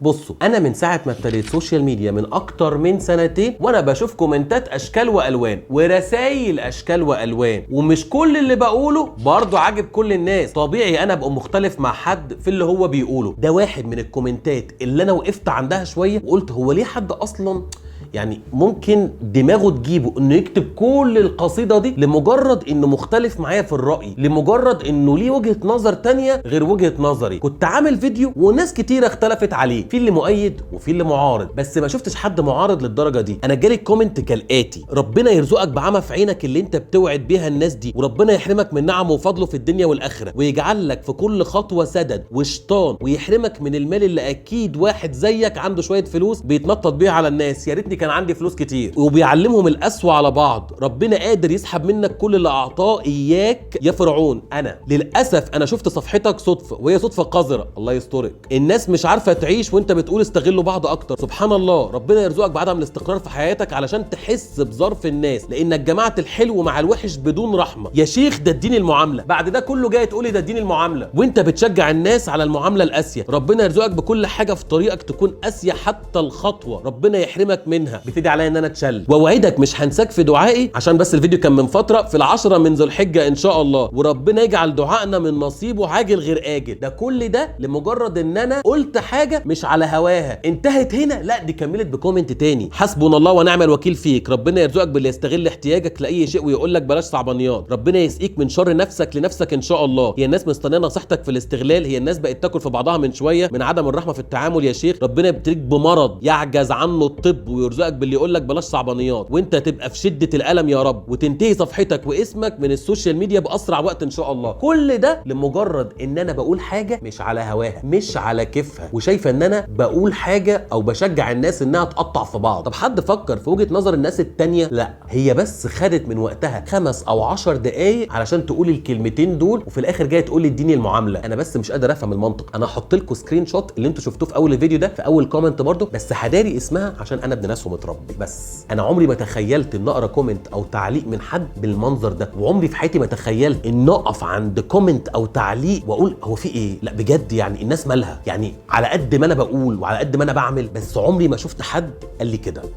بصوا، انا من ساعة ما ابتديت social media من اكتر من سنتين وانا بشوف كومنتات اشكال والوان ورسايل اشكال والوان، ومش كل اللي بقوله برضه عاجب كل الناس. طبيعي انا ابقى مختلف مع حد في اللي هو بيقوله. ده واحد من الكومنتات اللي انا وقفت عندها شوية وقلت هو ليه حد اصلا يعني ممكن دماغه تجيبه انه يكتب كل القصيدة دي لمجرد انه مختلف معايا في الراي، لمجرد انه ليه وجهه نظر تانية غير وجهه نظري. كنت عامل فيديو وناس كتيرة اختلفت عليه، في اللي مؤيد وفي اللي معارض، بس ما شفتش حد معارض للدرجة دي. انا جالي comment كالاتي: ربنا يرزقك بعمى في عينك اللي انت بتوعد بيها الناس دي، وربنا يحرمك من نعمه وفضله في الدنيا والاخرة، ويجعل لك في كل خطوة سدد وشيطان، ويحرمك من المال اللي اكيد واحد زيك عنده شوية فلوس بيتنطط بيها على الناس. يا ريتني كان عندي فلوس كتير. وبيعلمهم القسوة على بعض. ربنا قادر يسحب منك كل اللي اعطاه اياك يا فرعون. انا للاسف انا شفت صفحتك صدفة، وهي صدفة قذرة، الله يسترك. الناس مش عارفه تعيش وانت بتقول استغلوا بعض اكتر. سبحان الله، ربنا يرزقك بعدم الاستقرار في حياتك علشان تحس بظرف الناس، لانك جمعت الحلو مع الوحش بدون رحمه. يا شيخ ده الدين المعاملة. بعد ده كله جاي تقولي ده الدين المعاملة وانت بتشجع الناس على المعاملة القاسية. ربنا يرزقك بكل حاجة في طريقك تكون قاسية، حتى الخطوة ربنا يحرمك منها. بتدعي عليا ان انا اتشل، واوعدك مش هنساك في دعائي، عشان بس الفيديو كان من فترة، في 10 من ذو الحجة ان شاء الله، وربنا يجعل دعائنا من نصيبه عاجل غير اجل. ده كل ده لمجرد ان انا قلت حاجة مش على هواها. انتهت هنا؟ لا، دي كملت ب comment تاني: حسبنا الله ونعم الوكيل فيك، ربنا يرزقك باللي يستغل احتياجك لاي شيء ويقول لك بلاش صعبانيات، ربنا يسقيك من شر نفسك لنفسك ان شاء الله. هي الناس مستنيه نصيحتك في الاستغلال؟ هي الناس بقت تاكل في بعضها من شوية من عدم الرحمة في التعامل. يا شيخ ربنا يبتليك بمرض يعجز عنه الطب ويرزقك باللي يقول لك بلاش صعبانيات، وانت تبقى في شده الالم يا رب، وتنتهي صفحتك واسمك من ال social media باسرع وقت ان شاء الله. كل ده لمجرد ان انا بقول حاجة مش على هواها، مش على كيفها، وشايفه ان انا بقول حاجة او بشجع الناس انها تقطع في بعض. طب حد فكر في وجهه نظر الناس التانية؟ لا، هي بس خدت من وقتها 5 او 10 دقايق علشان تقول الكلمتين دول، وفي الاخر جاية تقول لي اديني المعاملة. انا بس مش قادر افهم المنطق. انا هحط لكم screenshot اللي انتوا شفتوه في اول الفيديو ده في اول comment برضه، بس هداري اسمها عشان انا ابن ناس ومتربي. بس انا عمري ما تخيلت ان اقرا comment او تعليق من حد بالمنظر ده، وعمري في حياتي ما تخيلت ان اقف عند comment او تعليق واقول هو في ايه؟ لا بجد، يعني الناس مالها؟ يعني على قد ما انا بقول وعلى قد ما انا بعمل، بس عمري ما شفت حد قال لي كده.